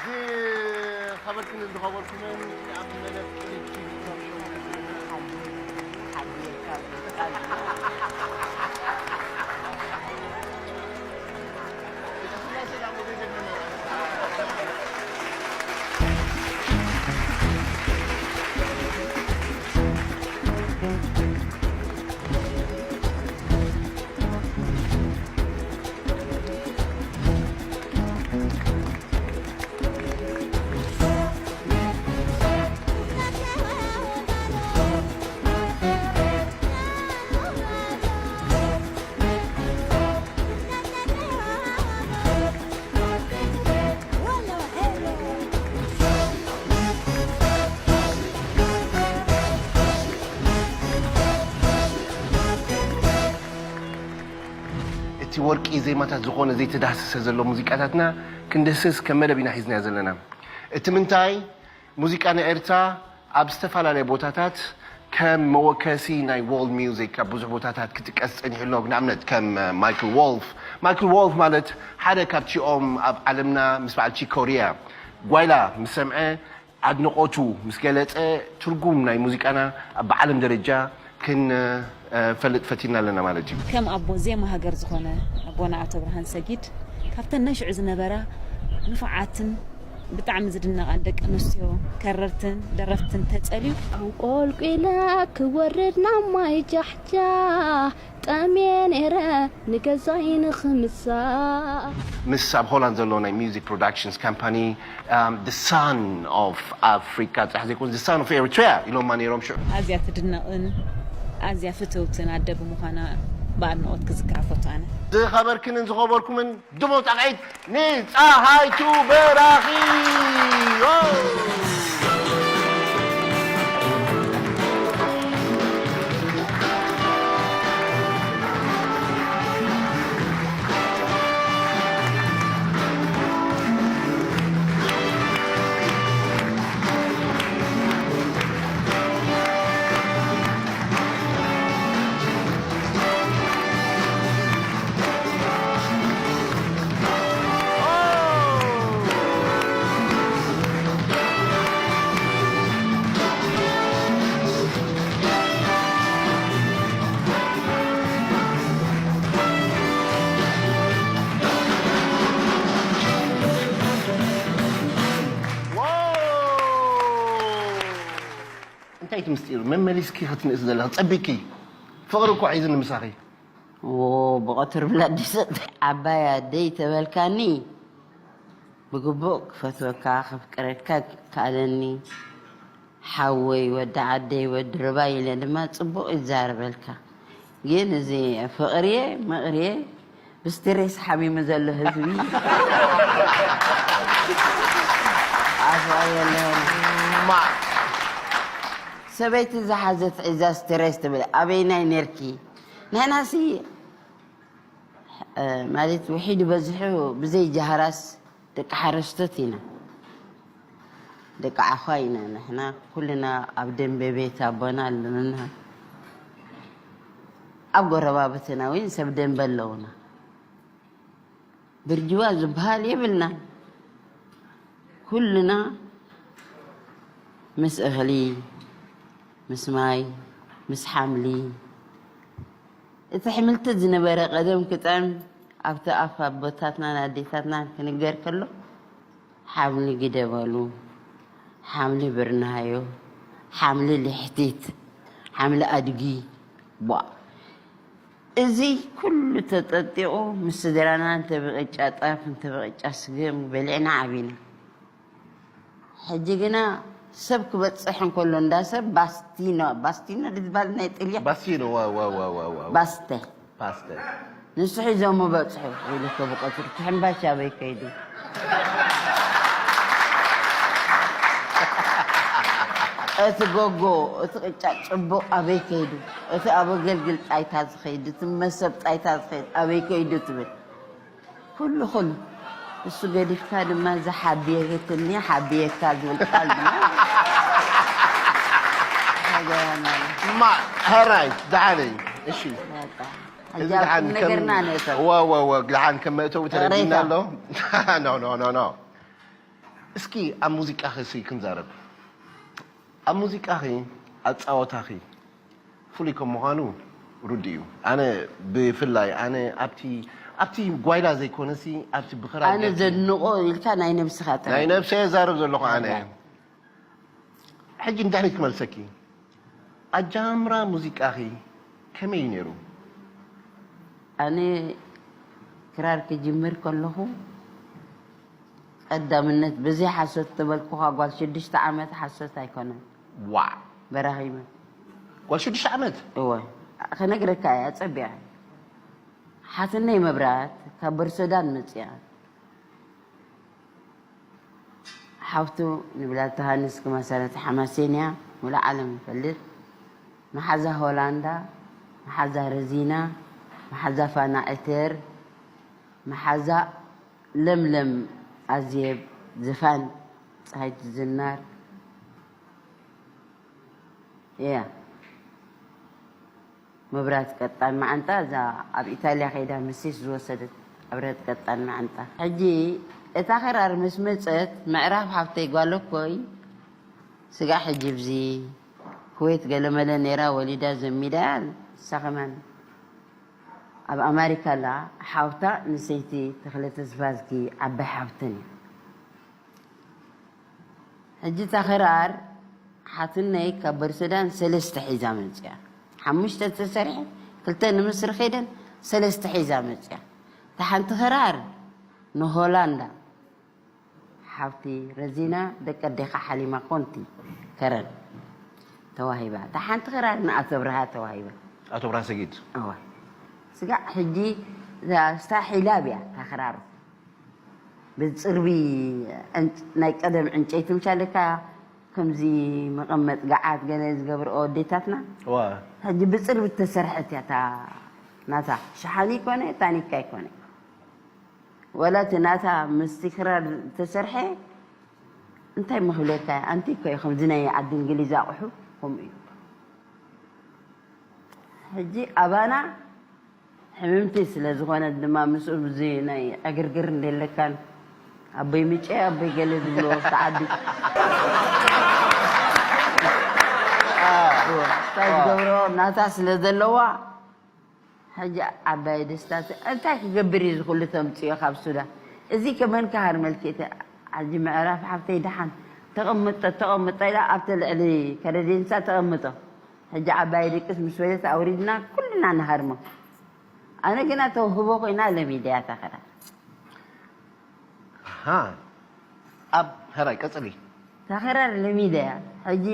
ዝኸበርክንን ዝኸበርኩምን ኣብ መደብ ቅንጅት ሾው ዘለና ሓድሽ ሓድሽ ካብ እቲ ወርቂ ዜማታት ዝኾነ ዘይተዳህሰሰ ዘሎ ሙዚቃታትና ክንድህስስ ከም መደብ ኢና ሒዝናዮ ዘለና። እቲ ምንታይ፣ ሙዚቃ ናይ ኤርትራ ኣብ ዝተፈላለየ ቦታታት ከም መወከሲ ናይ ወርልድ ሚውዚክ ኣብ ብዙሕ ቦታታት ክጥቀስ ጸኒሑ ኣሎ። ንኣብነት ከም ማይክል ዎልፍ። ማይክል ዎልፍ ማለት ሓደ ካብቲኦም ኣብ ዓለምና ምስ በዓል ቺክ ኮሪያ ጓይላ ምስ ሰምዐ ኣድንቖቱ ምስ ገለጸ ትርጉም ናይ ሙዚቃና ኣብ ዓለም ደረጃ ክንፈልጥ ፈቲና ኣለና ማለት እዩ። ከም ኣቦ ዜማ ሃገር ዝኾነ ኣቦና ኣቶ ብርሃን ሰጊድ ካብተን ናይ ሽዑ ዝነበራ ንፉዓትን ብጣዕሚ ዝድነቓን ደቂ ኣንስትዮ ከረርትን ደረፍትን ተጸልዩ ኣብ ቆልቂለ ክወርድ ናብ ማይ ጃሕጃ ጠምየ ነይረ ንገዛይ ንኽምሳእ። ምስ ኣብ ሆላንድ ዘሎ ናይ ሚውዚክ ፕሮዳክሽንስ ካምፓኒ፣ um, the son of Africa ጥራሕ ዘይኮን the son of Eritrea ኢሎማ ነይሮም ሽዑ። ኣዝያ ትድነቕን ኣዝያ ፍትውትን ኣደ ብምዃና ብኣድናቖት ክዝክራ ፈቱ ኣነ። ዝኸበርክንን ዝኸበርኩምን ድሙቕ ጣቕዒት ንጸሃይቱ በራኺ። እንታይ እቲ ምስጢር? መመሊስኪ ክትንእስ ዘለኺ ጸቢቅኪ። ፍቕሪ እኮ ሒዝኒ ምሳኺ። ዎ፣ ብቐትር ብላዲ ሰጥ። ዓባይ ኣደይ ተበልካኒ፣ ብግቡእ ክፈትወካ፣ ከፍቅረካ ከኣለኒ። ሓወይ፣ ወዲ ዓደይ፣ ወዲ ርባይ ኢለ ድማ ጽቡቕ ይዛረበልካ። ግን እዚ ፍቕርየ፣ ምቕርየ፣ ብስትሬስ ሓሚሙ ዘሎ ህዝቢ። ኣፍቕር የለን። ማ-፣ ሰበይቲ ዝሓዘት ሒዛ ስትሬስ ትብል፣ ኣበይናይ ኔርኪ? ንሕናሲ፣ እ፣ ማለት ውሒዱ በዝሑ ብዘይ ጃህራስ ደቂ ሓረስቶት ኢና። ደቂ ዓዃ ኢና ንሕና። ኩልና ኣብ ደንበ ቤት ኣቦና ኣለና። ኣብ ጎረባብትና እውን ሰብ ደንበ ኣለውና። ብርጅዋ ዝበሃል የብልናን። ኩልና ምስ እኽሊ፣ ምስ ማይ፣ ምስ ሓምሊ፣ እቲ ሕምልቲ ዝነበረ ቀደም ክጥዕም ኣብቲ ኣፍ ኣቦታትናን ኣዴታትናን ክንገር ከሎ፣ ሓምሊ ግደ በሉ፣ ሓምሊ ብርናዮ፣ ሓምሊ ልሕቲት፣ ሓምሊ ኣድጊ፣ ቧእ። እዚ ኩሉ ተጠጢቑ ምስ ስድራና እንተ ብቕጫ ጣፍ፣ እንተ ብቕጫ ስገም በሊዕና ዓቢና። ሕጂ ግና ሰብ ክበጽሕ እንከሎ እንዳ ሰብ ባስቲኖ፣ ባስቲኖ ድዩ ዝበሃል ናይ ጥልያ? ባስቲኖ፣ ዋ፣ ዋ፣ ዋ፣ ዋ፣ ዋ። ባስተ። ባስተ። ንሱ ሒዞሞ በጽሑ። ኢሉ እኮ ብቐትሩ እቲ ሕምባሻ ኣበይ ከይዱ? እቲ ጎጎ፣ እቲ ቅጫ ጽቡቕ ኣበይ ከይዱ? እቲ ኣብ ኣገልግል ጣይታ ዝኸይድ፣ እቲ መሰብ ጣይታ ዝኸይድ ኣበይ ከይዱ ትብል? ኩሉ፣ ኩሉ። እሱ ገዲፍካ ድማ፣ "እዛ ሓብየትኒ፣ ሓብየካ" ዝብል ቃል ድማ ሃገራና። ማ፣ ሕራይ፣ ደሓን እዩ። እሺ። በቃ። እዚ ሕጂ ኣብ ደሓን ቁም ነገርና ከም፣ ንእተው። ዋ፣ ዋ፣ ዋ፣ ደሓን ከም መእተዊ ተረዲእና ይቕሬታ። ኣሎ። ኖ፣ ኖ፣ ኖ፣ ኖ። እስኪ ኣብ ሙዚቃኺ ሲ ክንዛረብ። ኣብ ሙዚቃኺ ኣጻወታኺ ፍሉይ ከም ምዃኑ ርዱእ እዩ። ኣነ ብፍላይ ኣነ ኣብቲ ኣብቲ ጓይላ ዘይኮነሲ ኣብቲ ብኽራር ኣነ ደርፊ ዘድንቆ ኢልካ ናይ ነብስኻ ጥራይ። ናይ ነብሰ የዛረብ ዘለኹ ኣነ። ሕጂ ንድሕሪት ክመልሰኪ። ኣጃምራ ሙዚቃኺ ከመይ እዩ ነይሩ? ኣነ ክራር ክጅምር ከለኹ ቀዳምነት ብዘይ ሓሶት ተበልኩኻ ጓል ሽዱሽተ ዓመት ሓሶት ኣይኮነን። ዋዕ! በራኺመ። ጓል ሽዱሽተ ዓመት? እወ። ክነግረካ እየ ኣጸቢያ። ሓትነይ መብራት ካብ በርሶዳን መጽያ። ሓፍቱ ንብላታ ሃንስክ መሰረት ሓማሴን እያ፣ ሙሉእ ዓለም ይፈልጥ። መሓዛ ሆላንዳ፣ መሓዛ ረዚና፣ መሓዛ ፋና ዕተር፣ መሓዛ ለምለም ኣዜብ ዝፋን ፀሃይቱ ዝናር እያ። መብራት ቀጣን መዓንጣ እዛ ኣብ ኢታልያ ከይዳ መሲስ ዝወሰደት ኣብረት ቀጣን መዓንጣ። ሕጂ እታ ክራር ምስ መጸት ምዕራፍ ሓፍተይ ጓል እኮይ ስጋዕ ሕጂ ብዚ ኩዌት ገለመለ ነይራ ወሊዳ ዘሚዳ እያ። ንሳ ከማን ኣብ ኣማሪካ ኣላ። ሓውታ ንሰይቲ ተኽለ ተስፋዝጊ ዓባይ ሓብተን እያ። ሕጂ እታ ክራር ሓትነይ ካብ በርሰዳን ሰለስተ ሒዛ መፅያ። ሓሙሽተ ተሰሪሐን ክልተ ንምስሪ ከይደን ሰለስተ ሒዛ መፅያ። እታ ሓንቲ ክራር ንሆላንዳ ሓብቲ ረዚና ደቂ ኣዴኻ ሓሊማ ኮንቲ ከረን ተዋሂባ። እታ ሓንቲ ክራር ንኣቶ ብርሃ ተዋሂባ። ኣቶ ብርሃ ሰጊድ። እዋ ስጋዕ ሕጂ እዛ ስታ ሒላብ እያ እታ ክራር። ብጽርቢ ዕንጭ- ናይ ቀደም ዕንጨይቲ ምሻለካ ከምዚ መቐመጥ ገዓት ገለ ዝገብርኦ ኣዴታትና እዋ ሕጂ ብጽርቢ እተሰርሐት እያ እታ ናታ ሸሓኒ ይኮነ ታኒካ ይኮነ ወላ እቲ ናታ ምስቲ ክራር ዝተሰርሐ እንታይ መክብለካ ኣንቲ እኮ እዩ ከምዚ ናይ ዓዲ እንግሊዝ ኣቑሑ ከምኡ እዩ ሕጂ ኣባና ሕምምቲ ስለ ዝኾነት ድማ ምስኡ ብዚ ናይ ዕግርግር እንደለካን ኣቦይ ምጨ ኣቦይ ገለ ዝብሎ ተዓዲ እንታይ ዝገብሮ ናታ ስለ ዘለዋ ሕጂ ዓባይ ደስታ እንታይ ክገብር እዩ ዝኩሉ ተምፅዮ ካብ ሱዳን እዚ ከመን ክሃርመልኪ እቲ ሕጂ ምዕራፍ ሓብተይ ደሓን ተቐምጦ ተቐምጦ ኢላ ኣብቲ ልዕሊ ከረዴንሳ ተቐምጦ ሕጂ ዓባይ ድቅስ ምስ በለት ኣውሪድና ኩልና ንሃርሞ ኣነ ግና ተውህቦ ኮይና ለሚደያ ታኸራ ሃ ኣብ ሕራይ ቀጽሊ። ታኸራ ለሚደያ ሕጂ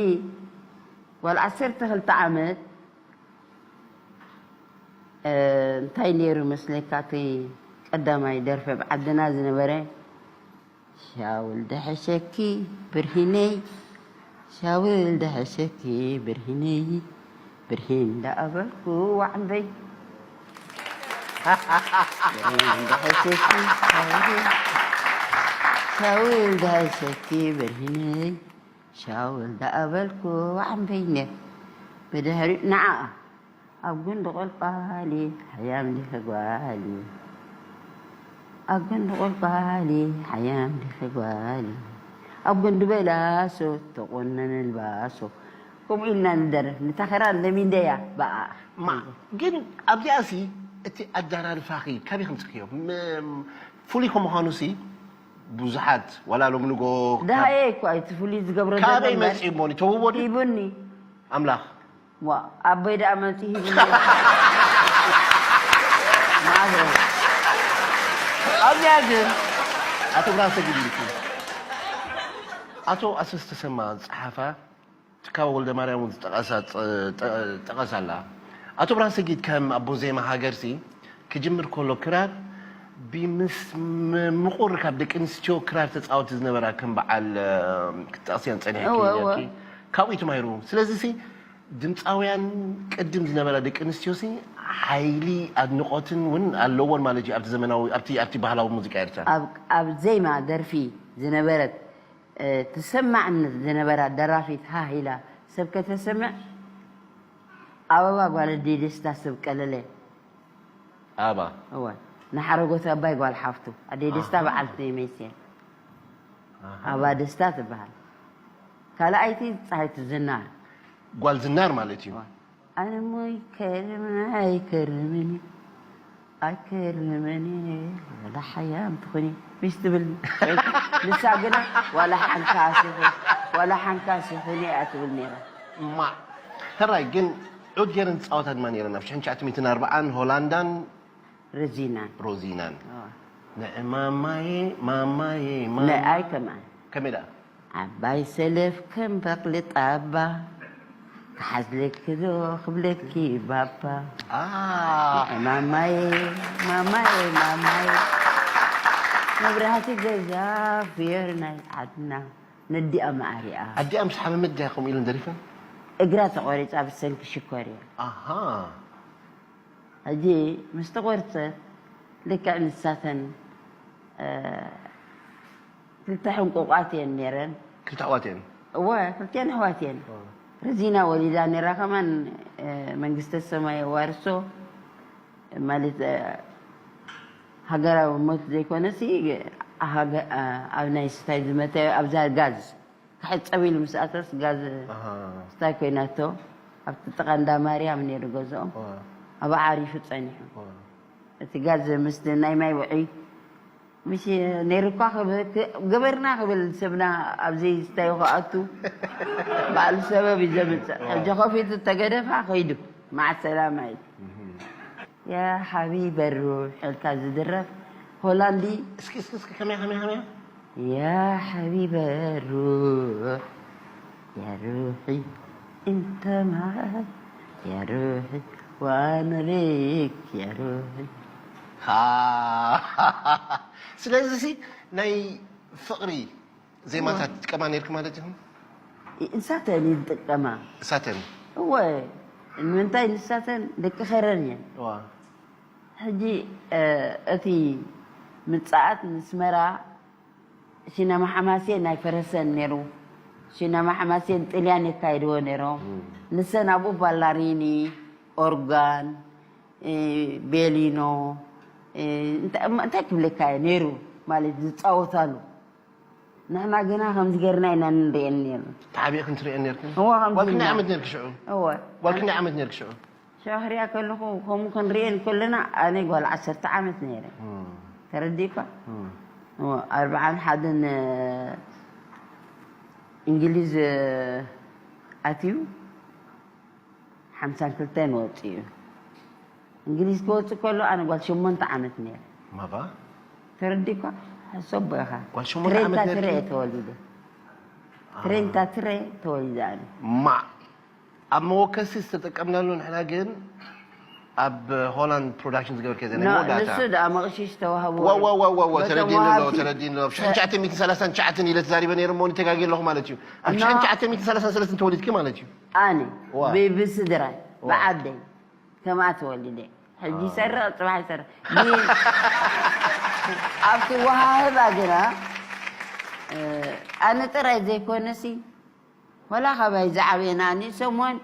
ጓል ዓሰርተ ክልተ ዓመት እንታይ ነይሩ መስለካ እቲ ቀዳማይ ደርፊ ኣብ ዓድና ዝነበረ ሻውል ደሐሸኪ ብርሂነይ ሻውል ደሐሸኪ ብርሂነይ ብርሂን ዳኣበልኩ ዋዕምበይ ብርሂን ደሐሸኪ ሻውል ሻውል ደሐሸኪ ብርሂነይ ሻውል ዳኣበልኩ ዋዕምበይ ነ ብድሕሪ ንዓኣ ኣብ ጉንዲ ቆልቋሊ ሓያም ዲኺ ጓሊ ኣብ ጉንዲ ቆልቋሊ ሓያም ዲኺ ጓሊ ኣብ ጉንዲ በላሶ ተቆነነ ልባሶ ከምኡ ኢልና ንደርፍ ንታኸራ ለሚንደያ በኣ ማ ግን ኣብዚኣ ሲ እቲ ኣዳራርፋኺ ካበይ ከምፅክዮ ፍሉይ ከምዃኑ ሲ ብዙሓት ዋላ ሎም ንጎ ደሃየ እኮ እቲ ፍሉይ ዝገብሮ ካበይ መፂ እሞ ተውቦ ሂቡኒ ኣምላኽ ዋ ኣቦይ ደኣ መፂ ሂቡ ኣብዚኣ ግን ኣቶ ብርሃን ሰጊድ ኢልኩ ኣቶ ኣሰስ ተሰማ ዝፀሓፋ ትካቦ ወልደ ማርያም እውን ዝጠቐሳ ጠቐስ ኣላ ኣቶ ብርሃን ሰጊድ ከም ኣቦ ዜማ ሃገርሲ ክጅምር ከሎ ክራር ብምስ ምቑር ካብ ደቂ ኣንስትዮ ክራር ተፃወቲ ዝነበራ ከም በዓል ክትጠቕስያን ፀኒሕኪ ካብኡ እዩ ተማሂሩ ስለዚ ድምፃውያን ቅድም ዝነበራ ደቂ ኣንስትዮ ሲ ሓይሊ ኣድንቆትን እውን ኣለዎን ማለት እዩ ኣብቲ ዘመናዊ ኣብቲ ኣብቲ ባህላዊ ሙዚቃ ኤርትራ ኣብ ኣብ ዜማ ደርፊ ዝነበረት ተሰማዕነት ዝነበራ ደራፊት ሃህ ኢላ ሰብ ከተስምዕ ኣበባ ጓል ኣደይ ደስታ ሰብ ቀለለ ኣባ እወ ንሓረጎት ኣባይ ጓል ሓፍቱ ኣደይ ደስታ በዓልቲ መይስያ ኣባ ደስታ ትበሃል። ካልኣይቲ ፀሃይቱ ዝናር። ጓል ዝናር ማለት እዩ። ኣነ ሞ ይከርም ኣይከርምን እዩ፣ ኣይከርምን እዩ፣ ወላ ሓያም ትኹኒ ሚስ ትብል። ንሳ ግና ዋላ ሓንካስ ይኹን ዋላ ሓንካስ ይኹን እያ ትብል ነይራ። ማ ሕራይ ግን ዑድ ገይረን ዝፃወታ ድማ ነይረን ኣብ ሽሕን ትሽዓተ ሚእትን ኣርባዓን ሆላንዳን ረዚናን ሮዚናን። ንዕማማየ ማማየ ንኣይ ከምኣ ከመይ ደኣ? ዓባይ ሰለፍ ከም በቕሊ ጣባ ክሓዝለኪ ዶ ክብለኪ ባባ። ማማየ ማማየ ማማየ መብራህቲ ገዛ ፍየር ናይ ዓድና ነዲኣ መኣሪኣ ኣዲኣ ምስ ሓመመት ድያ ከምኡ ኢለን ደሪፈን? እግራ ተቆሪፃ ብሰንኪ ሽኮር እያ። ኣሃ ሕጂ ምስ ተቆርፀት ልክዕ ንሳተን ክልተ ሕንቁቋት እየን ነይረን። ክልተ ኣሕዋት እየን። እወ ክልቲኤን ኣሕዋት እየን። ረዚና ወሊዳ ነይራ ከማን መንግስተ ሰማይ የዋርሶ ማለት ሃገራዊ ሞት ዘይኮነሲ ኣብ ናይ ስታይ ዝመተ ኣብዛ ጋዝ ክሕፀብ ኢሉ ምስ ኣተስ ጋዝ ስታይ ኮይናቶ ኣብቲ ጥቃ እንዳ ማርያም ነይሩ ገዝኦም ኣብ ዓሪፉ ፀኒሑ እቲ ጋዝ ምስ ናይ ማይ ውዒ ምሽ ነይሩ እኳ ገበርና ክብል ሰብና ኣብዚ ዝታዩ ክኣቱ በዓሉ ሰበብ እዩ ዘምፅእ ሕጂ ከፊቱ ተገደፋ ከይዱ ማዓ ሰላማ እዩ ያ ሓቢበ ሩሕ ኢልካ ዝድረፍ ሆላንዲ እስኪ እስኪ እስኪ ከመይ ከመይ ከመይ يا حبيب الروح يا روحي انت معاي يا روحي وانا ليك يا روحي ስለዚ ሲ ናይ ፍቕሪ ዜማታት ትጥቀማ ነርኪ ማለት ኢኹም? ንሳተን ይጥቀማ። እሳተን እወ ንምንታይ ንሳተን ደቂ ኸረን እየን። ዋ ሕጂ እቲ ምፅኣት ንስመራ ሲነማ ሓማሴን ኣይፈረሰን ነይሩ። ሲነማ ሓማሴን ጥልያን የካይድዎ ነይሮም። ንሰን ኣብኡ ባላሪኒ፣ ኦርጋን፣ ቤሊኖ እንታይ ክብለካ እየ ነይሩ ማለት ዝፃወታሉ ንሕና ግና ከምዚ ገርና ኢና ንሪኤን ነይሩ ተሓቢእክን ትሪኤን ነርክን እወ ከምዚ ጓል ክንደይ ኢልና ዓመት ነርክ ሽዑ እወ ጓል ክንደይ ዓመት ነርክ ሽዑ ሸኽርያ ከለኹ ከምኡ ክንሪኤን ከለና ኣነ ጓል ዓሰርተ ዓመት ነይረ ተረዲእኳ እወ ኣርብዓን ሓደን እንግሊዝ ኣትዩ ሓምሳን ክልተን ወፂኡ እንግሊዝ ክወፅእ ከሎ ኣነ ጓል ሸሞንተ ዓመት ነይረ ማባ ተረዲኳ ሓሶቦ ኢኻ ጓል ሸሞንተ ዓመት ትሬንታ ነርኪ? ትረ እየ ተወሊደ ትሬንታ ትረ ተወሊደ ኣነ ማ ኣብ መወከሲ ዝተጠቀምናሉ ንሕና ግን ኣብ ሆላንድ ፕሮዳክሽን ዝገበርከ ዘለ ኖ፣ መወዳእታ ንሱ ደኣ መቕሽሽ ተዋህብዎ ዋዋዋዋዋ በቶም ተረዲኒ ኣለዎ ወሃብቲ- ተረዲኒ ኣለዎ ኣብ ሽሕን ትሽዓተ ሚእትን ሰላሳን ትሽዓተን ኢለ ተዛሪበ ነይረ እሞ ተጋጊ ኣለኹ ማለት እዩ ኣብ ኖ። ሽሕን ትሽዓተ ሚእትን ሰላሳን ሰለስትን ተወሊድኪ ማለት እዩ እኖ ዋ። ብብስድራይ ዋ። ብዓደይ ከምኣ ተወሊደ ሕጂ ይሰርቕ ፅባሕ ይሰርቕ ግን ኣብቲ ወሃህባ ግና እ፣ ኣነ ጥራይ ዘይኮነሲ ወላ ካባይ ዝዓበየና ንእሰሞን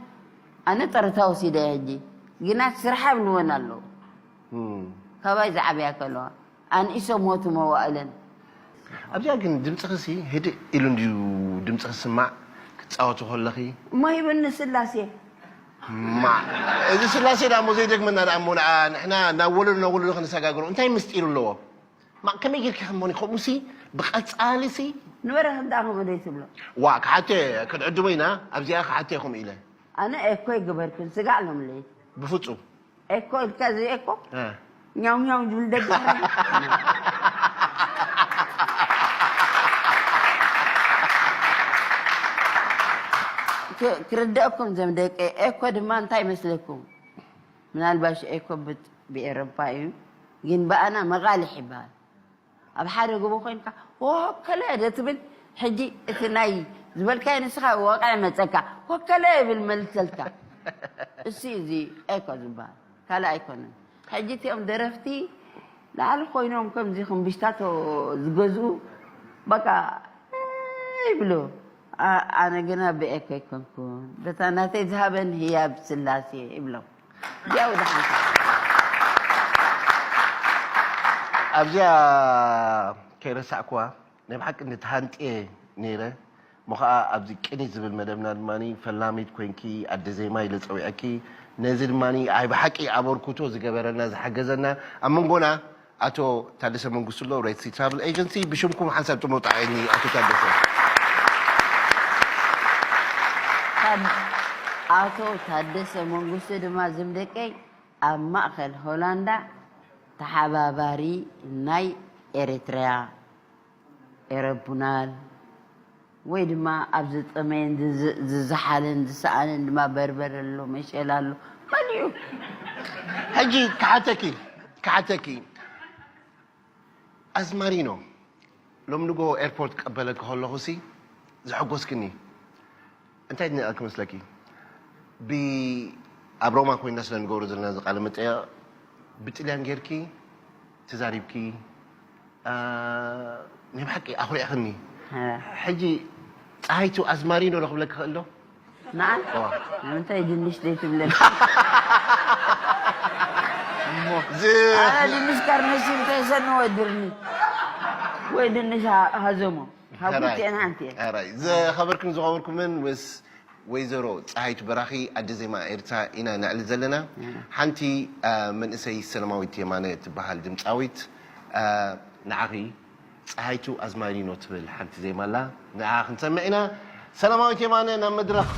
ኣነ ጥርታ ወሲደ ሕጂ ግና ስራሕ ኣብልወን ኣለዉ እም። ካባይ ዝዓበያ ከለዋ ኣንኢሶ ሞቱ መዋእለን ኣብዚኣ ግን ድምፅኽሲ ህድእ ኢሉ እንድዩ ድምፅኺ ዝስማዕ ክትፃወቱ ከለኺ እሞ ሂብኒ ስላሴ ማ እዚ ስላሴ ዳ እሞ ዘይደግመና ዳ እሞ ንዓ ንሕና ናብ ወለዶ ናብ ወለዶ ክንሰጋግሮ እንታይ ምስጢር ኣለዎ ማ ከመይ ጌርኪ ከሞኒ ከምኡሲ ብቐፃሊሲ ንበረ ከምዳ ከምኡ ደይ ትብሎ ዋ ክሓቴ ክንዕድሞ ኢና ኣብዚኣ ክሓቴ ከምኡ ኢለ ኣነ ኤኮ ይግበርክን ስጋዕ ሎምለይ ብፍፁም ኤኮ ኢልካ እዚ ኤኮ እ። ኛው ኛው ዝብል ደቂ ክ- ክርደአኩም ዘም ደቂ ኤኮ ድማ እንታይ ይመስለኩም ምናልባሽ ኤኮ ብጥ- ብኤሮፓ እዩ ግን ብኣና መቃልሕ ይበሃል ኣብ ሓደ ጎቦ ኮይንካ ወከለ ደ ትብል ሕጂ እቲ ናይ ዝበልካዮ ንስኻ ወቃ መፀካ ወከለ ይብል መልሰልካ እሱ እዚ ኤኮ ዝበሃል ካልእ ኣይኮነን ሕጂ እቲኦም ደረፍቲ ላዕሊ ኮይኖም ከምዚ ክምብሽታቶ ዝገዝኡ በቃ ይብሉ ኣነ ግና ብኤኮ ኣይኮንኩን በታ ናተይ ዝሃበን ህያብ ስላሴ ይብሎም እዚኣ ወደ ሓንቲ ኣብዚኣ ከይረሳዕኩዋ ናይ ብሓቂ እንድትሃንጥየ ነይረ። እሞ ኸዓ ኣብዚ ቅኒት ዝብል መደብና ድማ ፈላሚት ኮይንኪ ኣደ ዜማ ኢለ ጸዊዐኪ። ነዚ ድማ ኣይ ብሓቂ ኣበርክቶ ዝገበረና ዝሓገዘና ኣብ መንጎና ኣቶ ታደሰ መንግስቱ ኣሎ፣ ሬድ ሲ ትራቭል ኤጀንሲ። ብሽምኩም ሓንሳብ ጥሙጣ እኒ ኣቶ ታደሰ። ታድ- ኣቶ ታደሰ መንግስቱ ድማ ዝም ደቀይ ኣብ ማእኸል ሆላንዳ ተሓባባሪ ናይ ኤርትራ ኤረቡናል ወይ ድማ ኣብ ዝጠመየን ዝዝ- ዝዝሓለን ዝሰኣነን ድማ በርበረ ኣሎ፣ መሸላ ኣሎ፣ መሊኡ። ሕጂ ክሓተኪ ክሓተኪ ኣዝማሪኖ ሎም ንጎ ኤርፖርት ቀበለኪ ከለኹ ሲ ዘሐጎስክኒ እንታይ ድነቀ ክመስለኪ? ብ ኣብ ሮማ ኮይና ስለ ንገብሮ ዘለና እዚ ቃለ መጠየቕ ብጥልያን ጌርኪ ተዛሪብኪ። ናይ ብሓቂ ኣኹሪዕኽኒ። ሕጂ ፀሃይቱ ኣዝማሪኖ ዶ ክብለኪ ክእል ዶ? ንዓን ንምንታይ ድንሽ ዘይትብለኒ? ኣረ ድንሽ ካርነሽን ከይሰኒ ወድርኒ ወይ ድንሽ ሃ- ሃዘሞ ካብ ክልቲኤን ሓንቲ እየ። ሕራይ ዝኸበርክን ዝኸበርኩምን ምስ ወይዘሮ ፀሃይቱ በራኺ ኣደ ዜማ ኤርትራ ኢና ነዕሊ ዘለና። ሓንቲ መንእሰይ ሰለማዊት የማነ ትበሃል ድምፃዊት ንዓኺ ፀሃይቱ ኣዝማሪኖ ትብል ሓንቲ ዜማ ኣላ። ንዓ ክንሰምዕ ኢና። ሰላማዊት የማነ ናብ መድረኽ።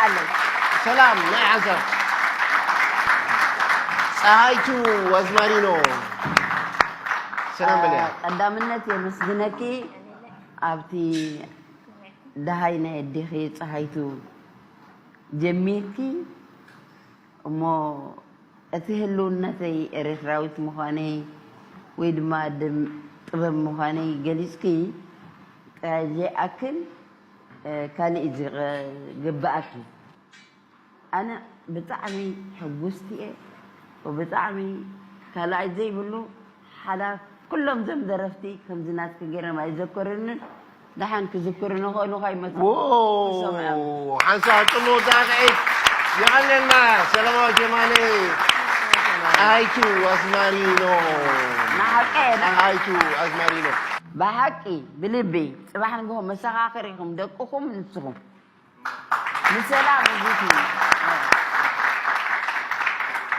ኣለይ። ሰላም ናይ ሓንሳብ ጸሃይቱ ኣዝማሪኖ፣ ሰላም በልያ። ቀዳምነት የመስግነኪ፣ ኣብቲ ደሃይ ናይ ኣዴኺ ጸሃይቱ ጀሚርኪ እሞ፣ እቲ ህልውነተይ ኤርትራዊት ምዃነይ ወይ ድማ ኣደ ጥበብ ምዃነይ ገሊጽኪ ጥራይ ዘይኣክል፣ እ፣ ካልእ እዩ ዝግብኣኪ። ኣነ ብጣዕሚ ሕጉስቲ እየ፣ ብጣዕሚ ካልኣይ ዘይብሉ ሓላፍ። ኩሎም እዞም ደረፍቲ ከምዚ ናትኪ ገይሮም ኣይዘከሩንን። ደሓን ክዝክሩ ንኽእሉ ከይመጽእ ክሰምዖም። ሓንሳብ ጽምው ዳቕዒት የቐንየልና። ሰላማዊ ጀማሊ ኣይቱ ኣዝማሪኖ። ንሓቂ እየ፣ ና- ኣይቱ ኣዝማሪኖ። ብሓቂ ብልቢ ጽባሕ ንግሆ መሰኻኽር ኢኹም ደቅኹም ንስኹም። ንሰላም ውዲት እዩ።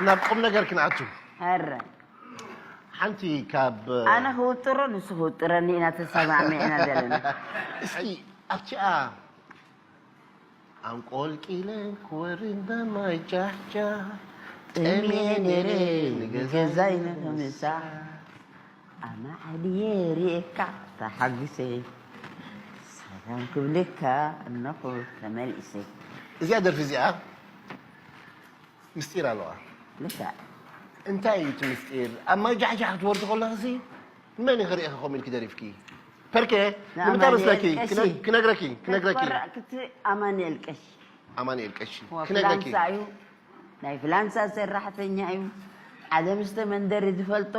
ናብ ቁም ነገር ክንኣቱ። ኧረ ሓንቲ ካብ ኣነ ክውጥሮ ንሱ ክውጥረኒ ኢና ተሰማሚዕና ዘለና። እስኪ ኣብቲኣ ኣንቆልቂለ ክወርድ በማይ ጃሕጃሕ ጠምየ ነይረ ንገዛይ ንገዛይ ንኽምሳሕ ኣማዕድየ ርእየካ ተሓጒሰ ሰላም ክብለካ እነኹ ተመሊሰ። እዚኣ ደርፊ እዚኣ ምስጢር ኣለዋ። ልክዕ። እንታይ እዩ እቲ ምስጢር? ኣብ ማይ ጃሕጃሕ ክትወርዲ ከለኽሲ ንመን እዩ ክርእየኺ ከምኡ ኢልኪ ደሪፍኪ? ፐርኬ ንምንታይ መስለኪ? ክነግረኪ ክነግረኪ። ክትፈርዕ ክቲ ኣማኑኤል ቀሺ። ኣማኑኤል ቀሺ ክነግረኪ። ፍላንሳ እዩ፣ ናይ ፍላንሳ ሰራሕተኛ እዩ። ዓለም ዝተመንደሪ ዝፈልጦ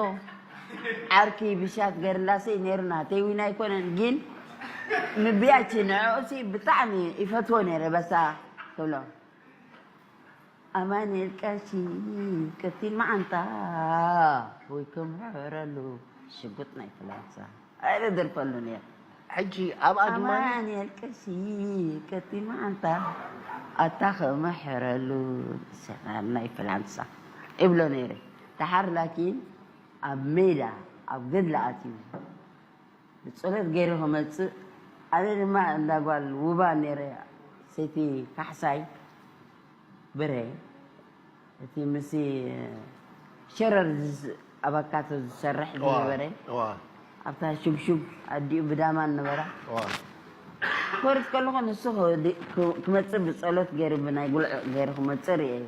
ዓርኪ ብሻት ገርላሰይ ነይሩ፣ ናተይ እውን ኣይኮነን። ግን ምብያቺ ንዕኡሲ ብጣዕሚ ይፈትዎ ነይረ። በሳ ክብሎ ኣማኑኤል ቀሺ ቀቲል መዓንጣ ወይ ክምሕረሉ ሽጉጥ ናይ ፍላንሳ ኣረ ደርፈሉ ነይረ። ሕጂ ኣብኣ ድማ ኣማኑኤል ቀሺ ቀቲል መዓንጣ ኣታ ክምሕረሉ ሰናር ናይ ፍላንሳ እብሎ ነይረ። ደሓር ላኪን ኣብ ሜዳ ኣብ ገድሊ ኣትዩ ብጸሎት ገይሩ ክመጽእ፣ ኣነ ድማ እንዳ ጓል ውባ ነይረ፣ ሰይቲ ካሕሳይ ብረ፣ እቲ ምስ ሸረር ዝስ- ኣብ ኣካቶ ዝሰርሕ ዝነበረ፣ ኣብታ ሹግሹግ ኣዲኡ ብዳማ ነበራ። ክወርድ ከለኹ ንሱ ክወዲ- ክ- ክመጽእ ብጸሎት ገይሩ ብናይ ጉልዕ ገይሩ ክመጽእ ርእየዮ።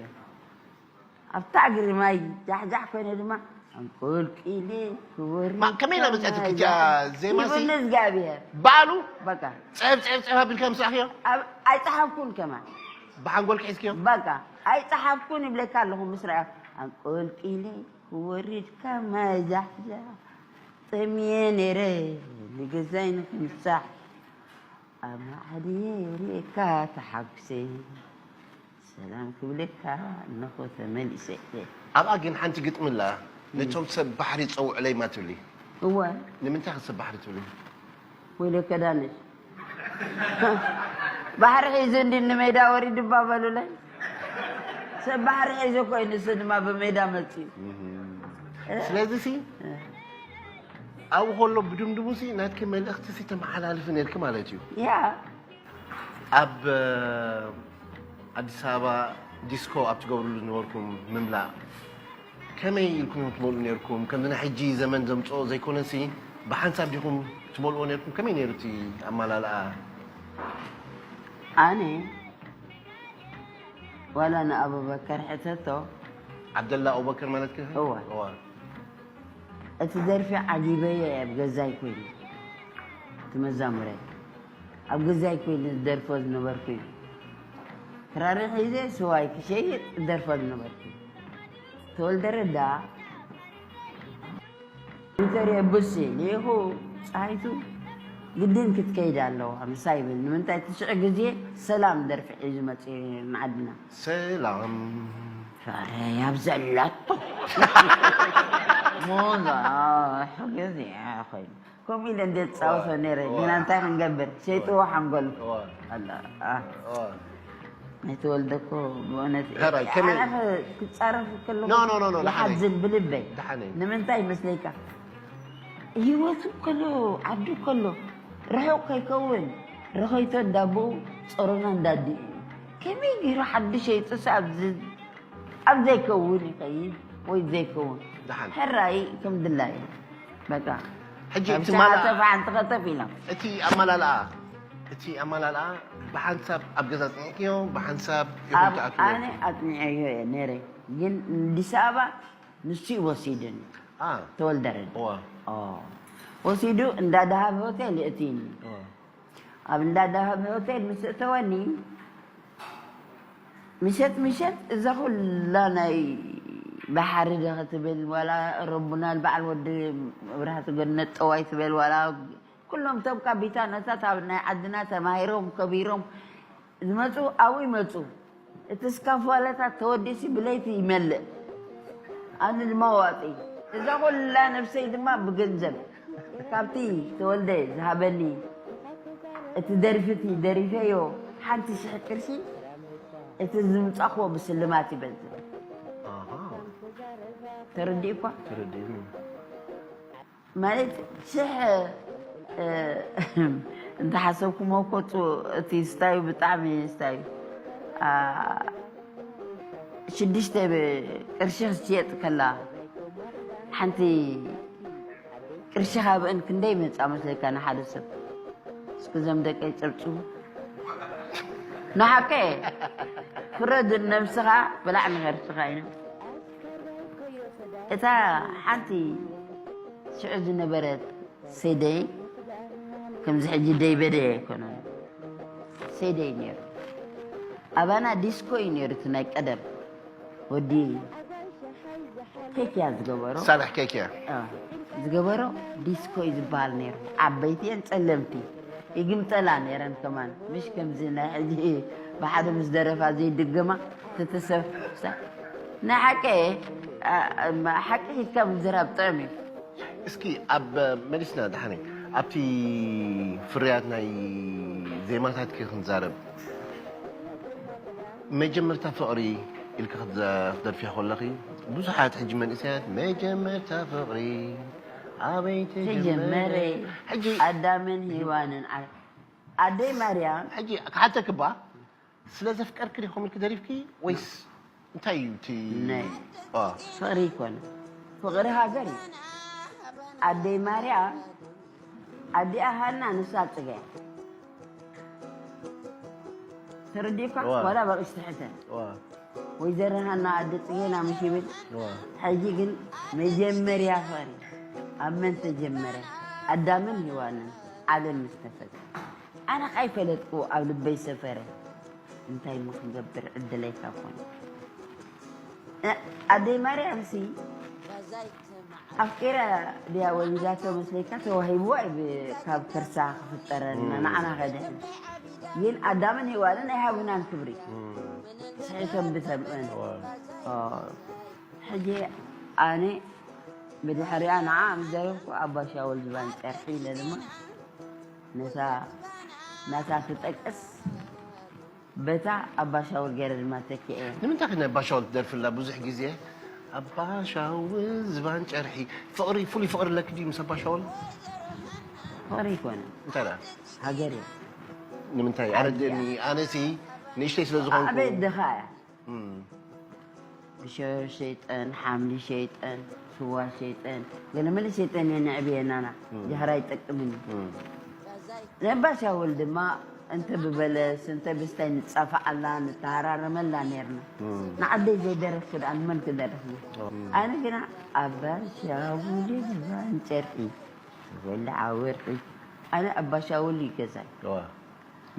ኣብታ እግሪ ማይ ጃሕጃሕ ኮይነ ድማ ኣንቆልቂለ ክወርድ ማ- ከመይ ኢላ መጽኣትኪ እቲኣ ዜማሲ? ይብኒ እግዚኣብሔር። ባዕሉ በቃ ጸብ ጸብ ጸብ ኣቢልካ ምስራሕዮ? ኣብ- ኣይጸሓፍኩን ከማን ብሓንጎልኪ ሒዝክዮ? በቃ ኣይጸሓፍኩን ይብለካ ኣለኹ። ምስራዮ ኣንቆልቂለ ክወርድ ካብ ማይ ጃሕጃሕ ጠምየ ነይረ ንገዛይ ንክምሳሕ ኣብ ማዕድየ ርእየካ ተሓጉሰ ሰላም ክብለካ እነኾ ተመሊሰ። ኣብኣ ግን ሓንቲ ግጥሚ ኣላ፣ ነቶም ሰብ ባሕሪ ጸውዑለይ ማ ትብሊ። እወ። ንምንታይ ኸ ሰብ ባሕሪ ትብሊ? ወይለከ ዳንሽ። ባሕሪ ሒዙ እንዲ ንሜዳ ወሪዱ እባ በሉለይ። ሰብ ባሕሪ ሒዙ ኮይኑ እሱ ድማ ብሜዳ መፅዩ። ስለዚ ሲ ኣብኡ ከሎ ብድምድሙ ሲ ናትኪ መልእኽቲ ሲ ተመሓላልፊ ነርኪ ማለት እዩ። ያ ኣብ ኣዲስ ኣበባ ዲስኮ ኣብ ትገብርሉ ዝነበርኩም ምምላእ ከመይ ኢልኩም ኢኹም ትመልኡ ነርኩም? ከምዚ ናይ ሕጂ ዘመን ዘምፅኦ ዘይኮነሲ ብሓንሳብ ዲኹም ትመልእዎ ነርኩም? ከመይ ነይሩ እቲ ኣማላልኣ? ኣነ ዋላ ንኣቡበከር ሕተቶ። ዓብደላ ኣቡበከር ማለት ከ? እወ። እወ። እቲ ደርፊ ዓጊበዮ እየ ኣብ ገዛይ ኮይኑ እቲ መዛሙረይ ኣብ ገዛይ ኮይኑ ዝደርፎ ዝነበርኩ እዩ። ክራረይ ሒዘ ስዋይ ክሸይጥ ዝደርፎ ዝነበርኩ እዩ። ተወልደ ረዳ ኢንተርየ ቡሲ ልኢኹ ፀሃይቱ ግድን ክትከይድ ኣለዋ ምሳ ይብል። ንምንታይ ትሽዕ ግዜ ሰላም ደርፊ ሒዙ መፅኡ ንዓድና። ሰላም ፋረይ ኣብ ዘላቶ ሞዛ ሕግዚ ኮይኑ ከምኡ ኢለ እንደ ዝፃወቶ ነይረ። ግና እንታይ ክንገብር ሸይጥዎ ሓንጎል ኣላ። ናይ ተወልደ እኮ ብእውነት ሕራይ፣ ከመይ- ኣነ ክፃረፍ ከለኹ ኖ፣ ኖ፣ ኖ፣ ኖ፣ ደሓነይ። ይሓዝን ብልበይ። ደሓነይ። ንምንታይ ይመስለካ? ህይወቱ ከሎ ዓዱ ከሎ ርሑቕ ከይከውን ረኸይቶ እንዳቦኡ ጸሮና እንዳዲኡ እዩ። ከመይ ገይሩ ሓድሽ የይጥስ ኣብዚ ኣብ ዘይከውን ይኸይድ ወይ ዘይከውን ደሓን። ሕራይ ከም ድላዩ በቃ ሕጂ ካብ እቲ ሰዓት ማላ- ተፍ ሓንቲ ከተፍ ኢሎም እቲ ኣመላልኣ እቲ ኣመላልኣ ብሓንሳብ ኣብ ገዛ ፅኒዕክዮ ብሓንሳብ ኢኹም ኣብ ትኣትዎ ኣነ ኣጥኒዐዮ እየ ነይረ ግን ኣዲስ ኣበባ ንሱ እዩ ወሲዱኒ ኣ ተወልደረድ እዋ ወሲዱ እንዳ ደሃብ ሆቴል የእትይኒ ኣብ እንዳ ደሃብ ሆቴል ምስ እተወኒ ምሸት ምሸት እዛ ኩላ ናይ ባሕሪ ዶ ክትብል ዋላ ረቡና በዓል ወዲ መብራህቲ ገነት ጠዋይ ትበል ዋላ ኩሎም ቶም ካቢታናታት ኣብ ናይ ዓድና ተማሂሮም ከቢሮም ዝመፁ ኣብኡ ይመፁ እቲ ስካፋላታት ተወዲእሲ ብለይቲ ይመልእ ኣነ ድማ ዋፂ እዛ ኩላ ነብሰይ ድማ ብገንዘብ ካብቲ ተወልደ ዝሃበኒ እቲ ደርፊ እቲ ደሪፈዮ ሓንቲ ሽሕ ቅርሺ እቲ ዝምፃኽዎ ብስልማት ይበዝሕ ተረዲእኳ ማለት ሽሕ እንተሓሰብኩሞ እኮ እቲ ስታዩ ብጣዕሚ ስታዩ ሽዱሽተ ቅርሺ ክትሽየጥ ከላ ሓንቲ ቅርሺ ካብአን ክንደይ መፃ መስለካ ንሓደ ሰብ እስኪ ዘም ደቀይ ጨብጭቡ ንሓቀ ፍረድ ነብስኻ ብላዕ ንኸርስኻ ኢና እታ ሓንቲ ሽዑ ዝነበረት ሰይደይ ከምዚ ሕጂ ደይበደ ኣይኮነን ሰይደይ ነይሩ ኣባና ዲስኮ እዩ ነይሩ እቲ ናይ ቀደም ወዲ ኬክ እያ ዝገበሮ ሳልሕ ኬክ እያ ዝገበሮ ዲስኮ እዩ ዝበሃል ነይሩ ዓበይቲ እየን ፀለምቲ ይግምጠላ ነይረን ከማን ምሽ ከምዚ ናይ ሕጂ ብሓደ ምስ ደረፋ ዘይድገማ ትትሰብ ናይ ሓቂ ሓቂ ሒዝካ ምዝራብ ጥዕም እዩ እስኪ ኣብ መሊስና ድሓነይ ኣብቲ ፍርያት ናይ ዜማታትኪ ክንዛረብ መጀመርታ ፍቕሪ ኢልኪ ክትደርፍያ ከለኺ ብዙሓት ሕጂ መንእሰያት መጀመርታ ፍቕሪ ኣበይ ተጀመረ ተጀመረ ሕጂ ኣዳምን ሄዋንን ዓ- ኣደይ ማርያም ሕጂ ክሓተክባ ስለ ዘፍቀርኪ ዲኹም ኢልኪ ደሪፍኪ ወይስ እንታይ እዩ እቲ ናይ አ፣ ፍቕሪ ይኮነ ፍቕሪ ሃገር እዩ ኣደይ ማርያም ኣዲኣ ሃና ንሳ ፅገ ተረዲእኳ ዋ። ዋላ በቕሽ ትሕተ ዋ፣ ወይዘሮ ሃና ኣደ ፅጌና ምሽ ይብል ዋ። ሕጂ ግን መጀመርያ ፍቕሪ ኣብ መን ተጀመረ ኣዳምን ሄዋንን ዓለም ምስ ተፈጠረ ኣነ ካይፈለጥኩ ኣብ ልበይ ሰፈረ እንታይ ሞ ክንገብር ዕድለይ ካብ ኮነ ኣደይ ማርያም ሲ ኣፍቂራ ድያ ወሊዳቶ መስለካ ተዋሂብዋ እዩ ብ- ካብ ከርሳ ክፍጠረልና ንዓና ከድሕን ግን ኣዳምን ሄዋንን ኣይሃቡናን ክብሪ ስሒቶም ብሰምዕን ሕጂ ኣነ ብድሕሪኣ ንዓ ምስ ደረፍኩ ኣባ ሻወል ዝባን ጨርሒ ኢለ ድማ ነታ ናታ ትጠቅስ በታ ኣባ ሻውል ገይረ ድማ ተኪኤ ንምንታይ ከ ናይ ኣባሻውል ትደርፍላ ብዙሕ ግዜ ኣባሻውል ዝባን ጨርሒ ፍቕሪ ፍሉይ ፍቕሪ ኣለኪ ድዩ ምስ ኣባሻውል ፍቕሪ ይኮነ እንታይ ደኣ ሃገር እዩ ንምንታይ ኣረድእኒ ኣነሲ ንእሽተይ ስለ ዝኾንኩ ኣበይ ድኻ እያ እም፣ ብሸሮ ሸይጠን ሓምሊ ሸይጠን ስዋ ሸይጠን ገለመለ ሸይጠን እየ ንዕብየናና ጃህራ ይጠቅምን እዩ እም። ነባሻውል ድማ እንተ ብበለስ እንተ ብስታይ ንጻፋዓላ ንተሃራረመላ ነርና ንዓደይ ዘይደረፍኩ ደኣ ንመን ክደርፍ እዩ ኣነ ግና ኣባሻውል ዝባን ጨርሒ ወላ ዓወርቂ ኣነ ኣባሻውል እዩ ገዛይ ዋ፣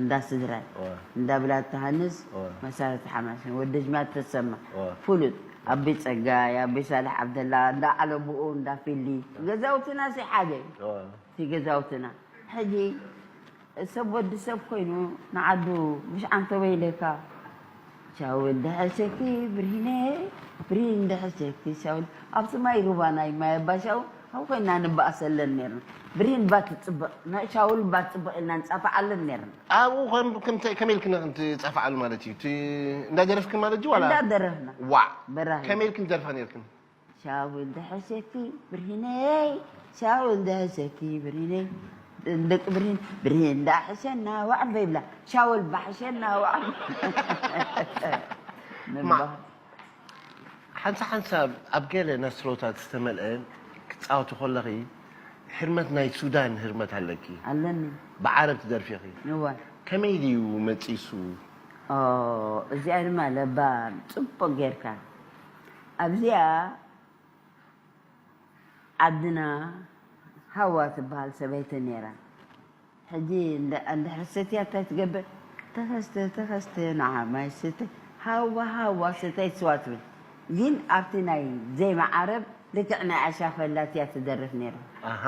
እንዳ ስድራይ ዋ፣ እንዳ ብላታ ሃንስ ዋ። መሳርሕቲ ሓማሴን ወዲ ኣጅማት ተሰማ ዋ። ፍሉጥ ኣቢ ጸጋይ ኣቢ ሳልሕ ዓብደላ እንዳ ዓለምኡ እንዳ ፊሊ ገዛውትና ሲ ሓደ እዩ ዋ። እቲ ገዛውትና ሕጂ ሰብ ወዲ ሰብ ኮይኑ ንዓዱ ምሽ ዓንተወ ኢለካ ሻውል ደሐሸኪ ብርሂነ ብርሂን ደሐሸኪ ሻውል ኣብ ስማይ ሩባ ናይ ማይ ኣባ ሻውል ኣብ ኮይና ንበኣሰለን ነርና ብርሂን ባ ትፅበቕ ናይ ሻውል ባ ትፅበቕ ኢልና ንፃፋዓለን ነርና ኣብኡ ከም ከምተ- ከመይ ኢልክን ትጻፍዓሉ ማለት እዩ እቲ እንዳደረፍክን ማለት እዩ ዋላ እንዳደረፍና ዋዕ በራሂ ከመይ ኢልክን ትደርፋ ነርክን ሻውል ደሐሸኪ ብርሂነይ ሻውል ደሐሸኪ ብርሂነይ ደቂ ብርሂን፣ ብርሂን ዳሕሸና ዋዕል በይብላ፣ ሻወል ባሕሸና ዋዕል። ንባ- ሓንሳ ሓንሳብ ኣብ ገለ ነስሮታት ዝተመልአ ክትፃወቲ ከለኺ ህርመት ናይ ሱዳን ህርመት ኣለኪ። ኣለኒ። ብዓረብ ትደርፊ ኢኺ። እወ። ከመይ ድዩ መፂሱ? ኦ፣ እዚኣ ድማ ለባም ጽቡቕ ጌርካ። ኣብዚኣ ዓድና ሃዋ ትበሃል ሰበይቲ ነይራ። ሕጂ እንድሕር ሰትያ እንታይ ትገብር? ተኸስተ ተኸስተ ንዓ ማይ ስተ፣ ሃዋ ሃዋ ስተይ ስዋ ትብል። ግን ኣብቲ ናይ ዜማ ዓረብ ልክዕ ናይ ኣሻፈላት እያ ትደርፍ ነይራ። ኣሃ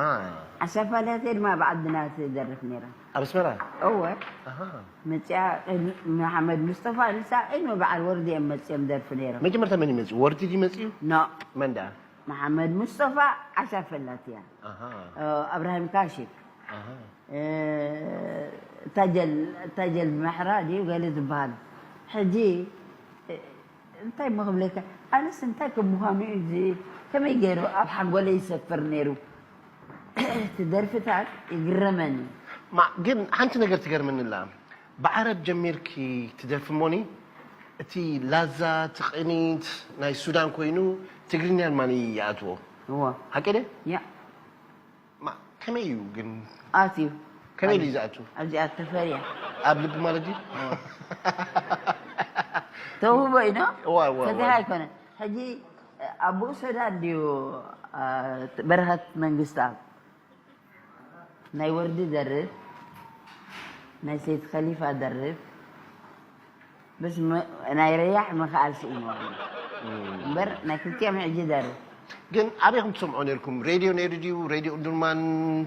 ኣሻፈላት ድማ ኣብ ዓድና ትደርፍ ነይራ። ኣብ ኣስመራ እወ ኣሃ መፅያ መሓመድ ሙስጠፋ ንሳ ቅድሚ በዓል ወርዲ እዮም መፅዮም ደርፉ ነይሮም። መጀመርታ መን ይመፅኡ? ወርዲ ድዩ መፅኡ? ኖ መን ደኣ? መሓመድ ሙስጠፋ ዓሻፈላት እያ። ኣሃ ኣብራሂም ካሽክ ኣሃ ታጀል ታጀል መሕራ ድዩ ገለ ዝበሃል። ሕጂ እንታይ ምክብለካ ኣነስ እንታይ ክምዃኑ እዩ እዚ ከመይ ገይሩ ኣብ ሓንጎለይ ይሰፍር ነይሩ። እቲ ደርፍታት ይግረመኒ። ማ ግን ሓንቲ ነገር ትገርመኒ ኣላ። ብዓረብ ጀሚርኪ ትደርፊ እሞኒ እቲ ላዛ እቲ ቅኒት ናይ ሱዳን ኮይኑ ትግርኛ ድማ ይኣትዎ እዎ ሓቂ ደ ያ ማ ከመይ እዩ ግን ኣትዩ ከመይ እዩ ዝኣቱ ኣብዚኣ ተፈርያ ኣብ ልቢ ማለት እዩ ተውህቦ እዩ ዶ እዋ፣ እዋ፣ እዋ። ፈቲሓ ኣይኮነን። ሕጂ ኣቦኡ ሰዳን ድዩ በረኸት መንግስትኣብ ናይ ወርዲ ደርፍ ናይ ሰይድ ከሊፋ ደርፍ በስ ናይ ረያሕ ምኽኣል ስኢንዋ እምበር ናይ ክልቲኦም ሕጂ ደርፍ ግን ኣበይኩም ትሰምዖ ነርኩም ሬድዮ ነይሩ ድዩ ሬድዮ ኡምዱርማን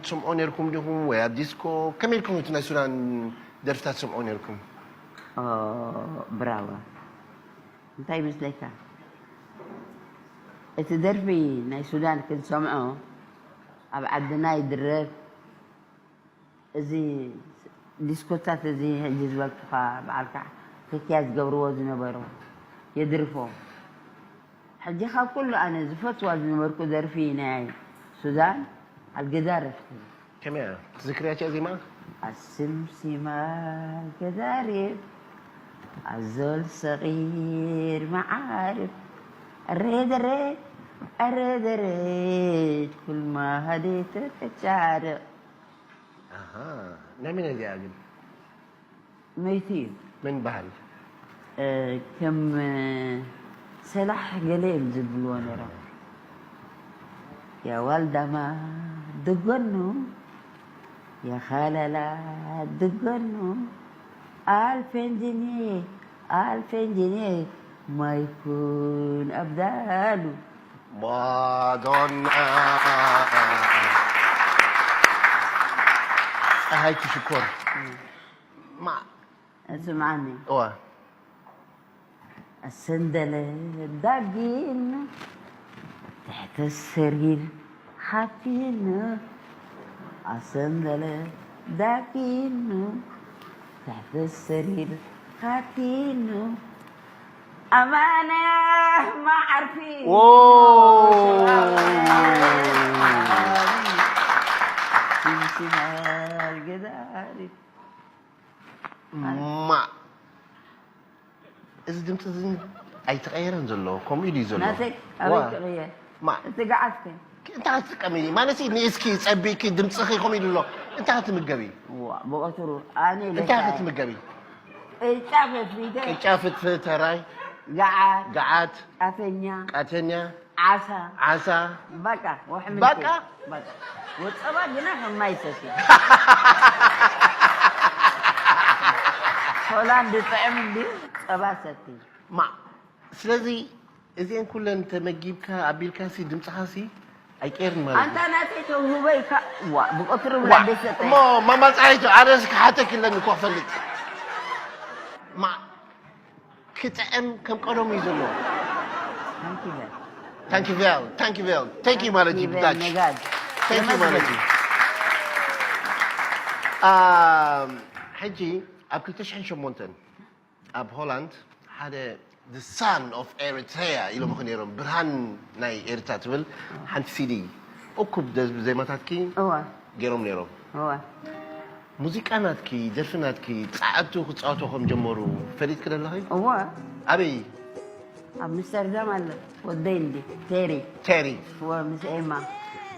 ትሰምዖ ነርኩም ዲኹም ወይ ኣብ ዲስኮ ከመይ ኢልኩም እቲ ናይ ሱዳን ደርፍታት ትሰምዖ ነርኩም ብራዋ እንታይ ይመስለካ እቲ ደርፊ ናይ ሱዳን ክንሰምዖ ኣብ ዓድና ይድረፍ እዚ ዲስኮታት እዚ ሕጂ ዝበልኩኻ በዓልካ ክክያ ዝገብርዎ ዝነበሩ የድርፎ ሕጂ ካብ ኩሉ ኣነ ዝፈትዋ ዝነበርኩ ደርፊ ናይ ሱዳን ኣልገዳረፍ ከመይ እያ ትዝክርያ እቲኣ ዜማ ኣስምሲማ ገዳሪፍ ኣዞል ሰቒር መዓርፍ ኣሬደረ ኣሬደረ ኩልማ ሃዴተ ተጫርቕ ኣሃ፣ ናይ መን እያ እዚኣ ግን መይቲ እዩ መን በሃል ከም ሰላሕ ገለ እዮም ዝብልዎ ነይሮም። ያዋልዳማ ድጎኑ ያኻላላ ድጎኑ ኣልፌንጂኒ ኣልፌንጂኒ ማይኩን ኣብዳሉ ማዶና ፀሃይ ትሽኮር ማ ስምዓኒ እዋ ኣሰንደለ ዳጊን ትሕተ ሰሪር ሓቲን ኣሰንደለ ዳጊን ትሕተ ሰሪር ሓቲን ኣማነ ማዓርፊ ዎ ገዳሪ ማ እዚ ድምፂ እዚ ኣይተቐየረን ዘሎ ከምኡ ኢሉ እዩ ዘሎ ናተይ ኣበይ ክቕየር ማ እቲ ገዓት ከ እንታይ ክትጥቀሚ ማለት ንእስኪ ፀቢቂ ድምፅኺ ከምኡ ኢሉ ኣሎ እንታይ ክትምገቢ ዋ ብቐትሩ ኣነ እንታይ ክትምገቢ ቅጫ ፈትፊተ ቅጫ ፍትፍት ተራይ ገዓት ገዓት ቃተኛ ቃተኛ ዓሳ ዓሳ በቃ ወሕምልቲ በቃ? በቃ ወፀባ ግና ከማይ ሰቲ ሆላንድ ጥዕም እንድዩ ፀባ ሰቲ ማ ስለዚ እዚአን ኩለን ተመጊብካ ኣቢልካ ሲ ድምፅኻ ሲ ኣይቀየርን ማለት ኣንታ ናተይ ተውህበ ኢልካ ዋ ብቐትሩ ዋ፣ ብላ ደሰጠ እሞ ማማ ፀሓይቱ ኣነስ ክሓተክ ኣለኒ እኮ ክፈልጥ ማ ክጥዕም ከም ቀደሙ እዩ ዘሎ ሓንቲ በል ታንኪ ቬል ታንኪ ቬል ታንኪ ማለት እዩ ይበል ብዳች ነጋድ ታንኪ ማለት እዩ ኣም፣ ሕጂ ኣብ ክልተ ሽሕን ሸሞንተን ኣብ ሆላንድ ሓደ the son of Eritrea ኢሎም ኹ ነይሮም ብርሃን ናይ ኤርትራ ትብል ሓንቲ ሲዲ እኩብ ደ- ዜማታትኪ እዋ ገይሮም ነይሮም። እወ ሙዚቃ ናትኪ፣ ደርፊ ናትኪ ጻዕቱ ክጻወቶ ከም ጀመሩ ፈሊጥኪ ደለኺ? እወ ኣበይ? ኣብ ኣምስተርዳም ኣለ ወደይ እንዲ ቴሪ ቴሪ እወ ምስ ኤማ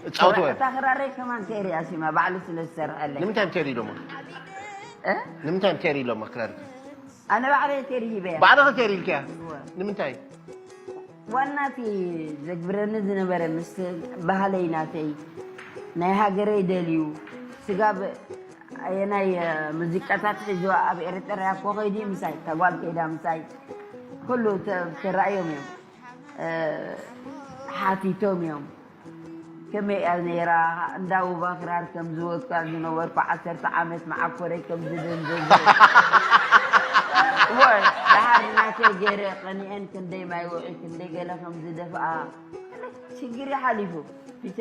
እጻወትወ? እታ ክራረይ ከማን ቴሪ ኣሲማ ባዕሉ ስለ ዝሰርሐለይ ንምንታይ እዮም ቴሪ ኢሎማ? እ? ንምንታይ እዮም ቴሪ ኢሎማ ክራርኪ? ኣነ ባዕለይ ቴሪ ሂበያ ባዕልኺ ቴሪ ኢልኪያ? እወ ንምንታይ? ዋናቲ ዘግብረኒ ዝነበረ ምስ ባህለይ ናተይ ናይ ሃገረይ ደልዩ ስጋብ ኣየናይ ሙዚቃታት ሒዝዋ ኣብ ኤርትራ እኮ ከይዲ ምሳይ ተጓል ከይዳ ምሳይ ኩሉ ተ- ተራእዮም እዮም እ፣ ሓቲቶም እዮም ከመይ እያ ነይራ እንዳውባ ክራር ከም ዝወቅዕ ዝነበርኩ ዓሰርተ ዓመት መዓኮረይ ከም ዝደንዘዘ ወይ ደሓር ናተይ ገይረ ቀኒአን ክንደይ ማይ ውዒ ክንደይ ገለ ከም ዝደፍኣ ሽግር ሓሊፉ ብቻ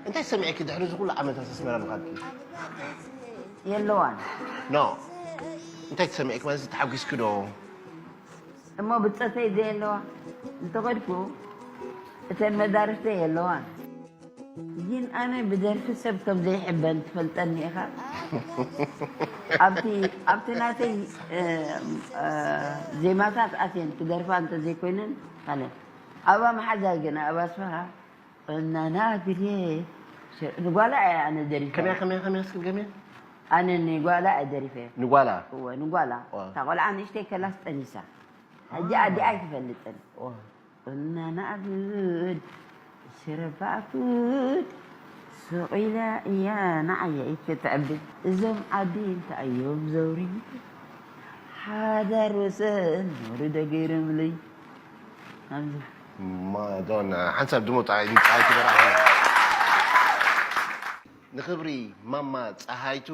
እንታይ ሰሚዕኪ ድሕሪ እዚ ኩሉ ዓመታት ኣስመራ ምኻድኪ? የለዋን ኖ እንታይ ተሰሚዕኪ ማለት ተሓጒስኪ ዶ? እሞ ብፀተይ ዘየለዋ እንተኸድኩ እተን መዳርፍተይ የለዋን ግን ኣነ ብደርፊ ሰብ ከም ዘይሕበን ትፈልጠኒ ኢኻ ኣብቲ ኣብቲ ናተይ እ፣ እ፣ ዜማታት ኣትየን ክደርፋ እንተዘይኮይነን ኣነ ኣባ መሓዛይ ግን ኣባ ስፍሃ እናና ግዜ ንጓላ እየ ኣነ ደሪፈ ከመያ ከመያ ከመያ እስኪ ገመያ? ኣነ ንጓላ እየ ደሪፈ ንጓላ እወ ንጓላ ዋ። እታ ቆልዓ ንእሽተይ ከላስ ጠኒሳ ሕጂ ኣዲኣ ኣይትፈልጥን ዋ። እናና ኣግድ ሽረባኣኩድ ሱቕ ኢላ እያ ንዓየ ክትዕብድ እዞም ዓዲ እንታይ እዮም ዘውሪ ሓዳር ወሰን ወሪ ደገይሮምለይ ማዶና ሓንሳብ ድሞ ጣይ ጣይ ትበራኸ ንኽብሪ ማማ ፀሃይቱ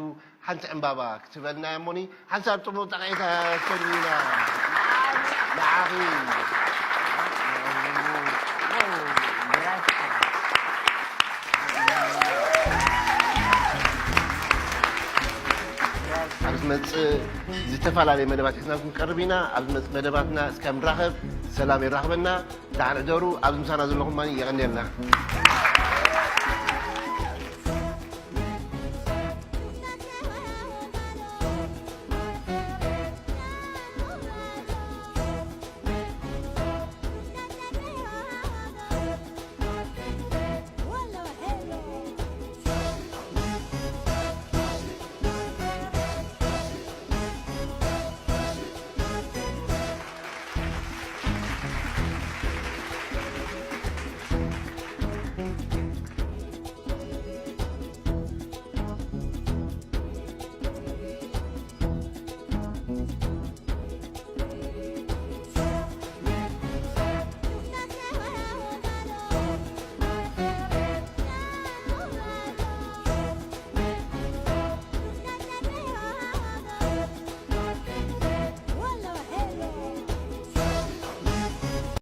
ሓንቲ ዕምባባ ክትበልና እሞኒ ሓንሳብ ጥሙ ጠቂታ ሰሚና ንዓኺ ኣብ ዝመፅእ ዝተፈላለየ መደባት ሒዝና ክንቀርብ ኢና ኣብ ዝመፅእ መደባትና እስካብ ንራኸብ ሰላም ይራኽበና ደሓን ሕደሩ ኣብዚ ምሳና ዘለኹም ማኒ የቐንየልና